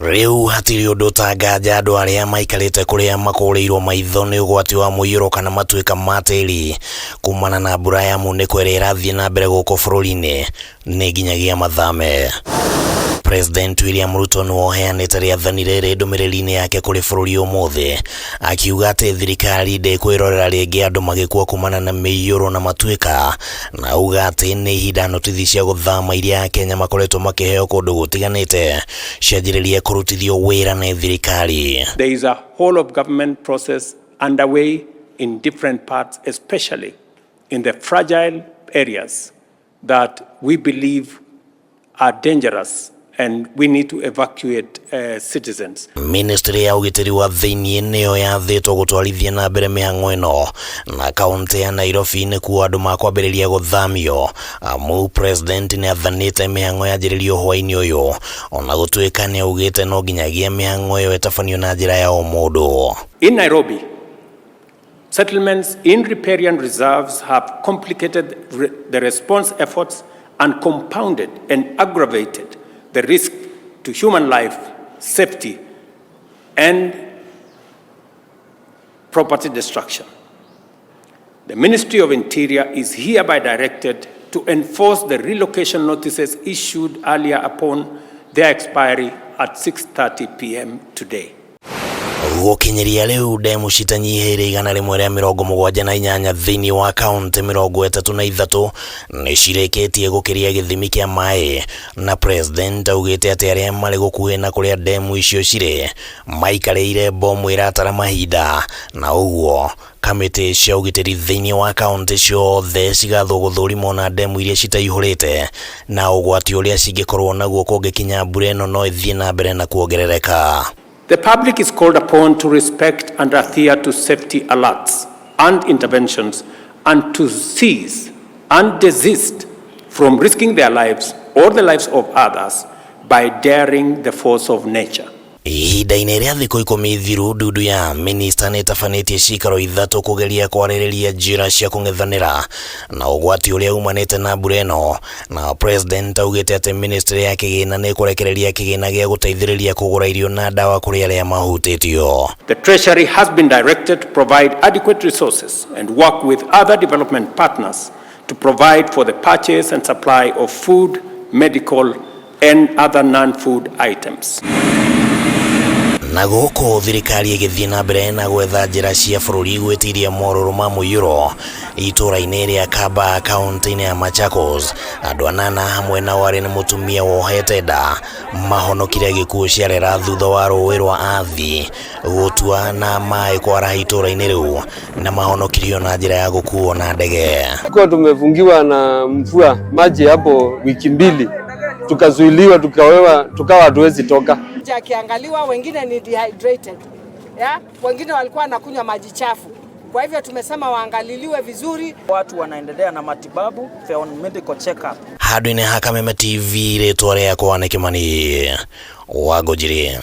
Rĩu hatirĩ ũndũ ũtanganja andũ arĩa maikarĩte kũrĩa makũrĩirwo maitho nĩ ũgwati wa mũiyũro kana matuĩka ma tĩri kumana na mbura ya munĩko ĩrĩa ĩrathiĩ na mbere gũkũ bũrũri-inĩ nĩ nginyagia mathame. President William Ruto nĩwe ũheanĩte rĩathani rĩrĩ ndũmĩrĩri-inĩ yake kũrĩ bũrũri ũmũthĩ, akiuga atĩ thirikari ndĩkwĩrorera rĩngĩ andũ magĩkua kumana na mĩiyũro na matuĩka, na auga atĩ nĩ ihinda notithi cia gũthama iria Akenya makoretwo makĩheo kũndũ gũtiganĩte cianjĩrĩrie kũrutithio wĩra nĩ thirikari. There is a whole of government process underway in different parts, especially in the fragile areas that we believe are dangerous and we need to evacuate citizens. Ministry ya ũgitĩri wa thĩinĩ nĩyo yathĩtwo gũtwarithia na mbere mĩhang'o ĩno, na kaũntĩ ya Nairobi nĩkuo andũ makwambĩrĩria gũthamio, amu president nĩ athanĩte mĩhang'o yanjĩrĩrio hwaĩ-inĩ ũyũ, ona gũtuĩka nĩ augĩte no nginyagia mĩhang'o ĩyo ĩtabanio na njĩra ya ũmũndũ. In Nairobi, settlements in riparian reserves have complicated the response efforts and compounded and aggravated the risk to human life, safety, and property destruction. The Ministry of Interior is hereby directed to enforce the relocation notices issued earlier upon their expiry at 6:30 p.m. today. Gũkinyĩria rĩu ndemu citanyihĩire 178 thĩinĩ wa kaũntĩ 33 nĩ cirĩkĩtie gũkĩria gĩthimi kĩa maĩ, na president augĩte atĩ arĩa marĩ gũkuhĩ na kũrĩa ndemu icio cirĩ maikarĩire bomu ĩratara mahinda, na ũguo kamĩtĩ cia ũgitĩri thĩinĩ wa kaũntĩ ciothe cigathwo gũthũrimwo na ndemu iria citaihũrĩte na ũgwati ũrĩa cingĩkorwo naguo kũngĩkinya mbura ĩno no ĩthiĩ na mbere na kuongerereka. The public is called upon to respect and adhere to safety alerts and interventions and to cease and desist from risking their lives or the lives of others by daring the force of nature. Ihinda-inĩ rĩa thikũ 10 thiru, ndundu ya minista nĩ ĩtabanĩtie cikaro 3 kũgeria kwarĩrĩria njĩra cia kũng'ethanĩra na ũgwati ũrĩa umanĩte na mbura ĩno, na president augĩte atĩ ministry ya kĩgĩna nĩ ĩkũrekereria kĩgĩna gĩa gũteithĩrĩria kũgũra irio na ndawa kũrĩ arĩa mahutĩtio. The Treasury has been directed to provide adequate resources and work with other development partners to provide for the purchase and supply of food, medical, and other non-food items. Na gũkũ thirikari ĩgĩthiĩ na mbere na gwetha njĩra cia bũrũri gwĩtiria morũrũ ma mũiyũro itũũra-inĩ rĩa Kamba kaũntĩ-inĩ ya Machakos, andũ 8 hamwe nao arĩ nĩ mũtumia wohete nda mahonokire gĩkuũ ciarera thutha wa rũĩ rwa Athi gũtua na maĩ kwaraha itũũra-inĩ rĩu, na mahonokirio na njĩra ya gũkuo na ndege. Tulikuwa tumefungiwa na mvua maji hapo wiki 2, tukazuiliwa, tukawa hatuwezi toka. Akiangaliwa wengine ni dehydrated, ya? Wengine walikuwa wanakunywa maji chafu. Kwa hivyo tumesema waangaliliwe vizuri. Watu wanaendelea na matibabu, they on medical check up. Handũ-inĩ ha Kameme TV, rĩtwa rĩakwa nĩ Kimani Wangũnjiri.